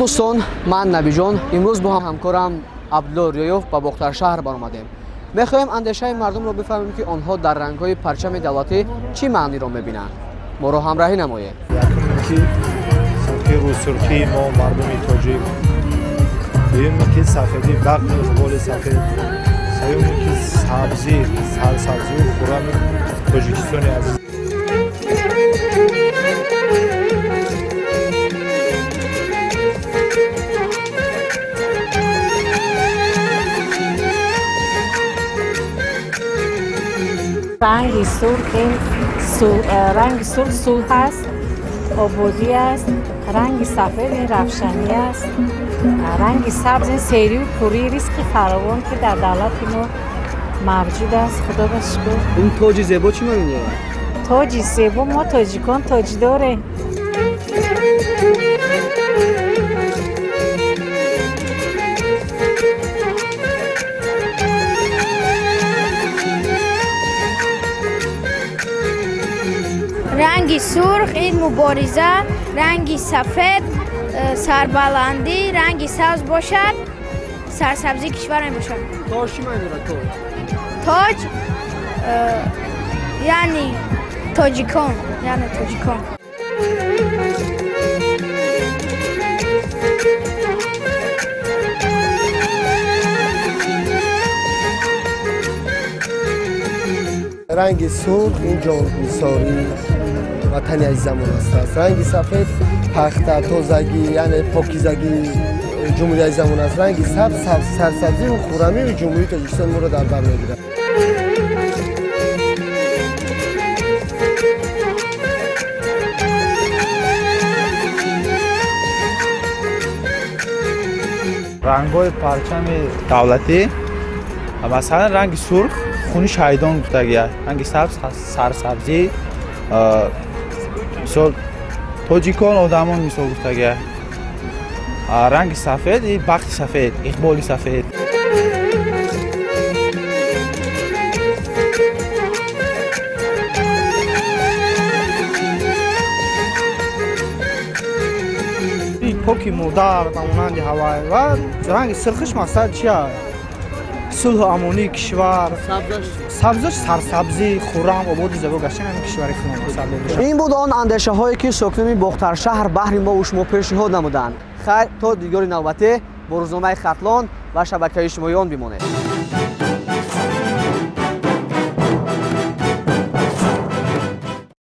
Дӯстон, ман Набиҷон. Имрӯз бо ҳамкорам Абдулло Риёев ба Бохтаршаҳр баромадем. Мехоҳем андешаи мардумро бифаҳмем, ки онҳо дар рангҳои парчами давлатӣ чӣ маъниро мебинанд. Моро ҳамроҳӣ намоед. Якум ки сурхи рӯсурхии мо мардуми тоҷик, дуюм ки сафедӣ бахти иқболи сафед, сеюм ки сабзӣ сарсабзию хуррами Тоҷикистони азиз. Ранги сурх ин ранги сурх сулҳ аст, ободӣ аст. Ранги сафед ин равшанӣ аст. Ранги сабз ин серию пурии ризқи фаровон, ки дар давлати мо мавҷуд аст. Худо ба шукр. Ин тоҷи зебо чӣ маъно дорад? Тоҷи зебо, мо тоҷикон тоҷ дорем. Ранги сурх ин мубориза, ранги сафед сарбаландӣ, ранги сабз бошад сарсабзии кишвар мебошад. Тоҷ чӣ маъно дорад? Тоҷ тоҷ яъне тоҷикон, яъне тоҷикон. Ранги сурх ин ҷоннисорӣ ватани азизамон аст. Ранги сафед пахта, тозагӣ, яъне покизагии ҷумҳурии азизамон аст. Ранги сабз сарсабзию хуррамии ҷумҳурии Тоҷикистон моро дар бар мегирад. Рангҳои парчами давлатӣ, масалан ранги сурх хуни шаҳидон гуфтагия, ранги сабз сарсабзӣ, мисол тоҷикон одамон мисол гуфтагия, ранги сафед бахти сафед, иқболи сафед. Поки модар ба монанди ҳавай ва ранги сурхиш мақсад чия? Сулҳу амонии кишвар, сабзаш сарсабзӣ, хуррам, ободу зебо гаштан ҳамин кишвари худамон мақсад мебошад. Ин буд он андешаҳое, ки сокинони Бохтаршаҳр баҳри мо шумо пешниҳод намуданд. Хайр, то дидори навбатӣ бо рӯзномаи Хатлон ва шабакаи иҷтимоии он бимонед.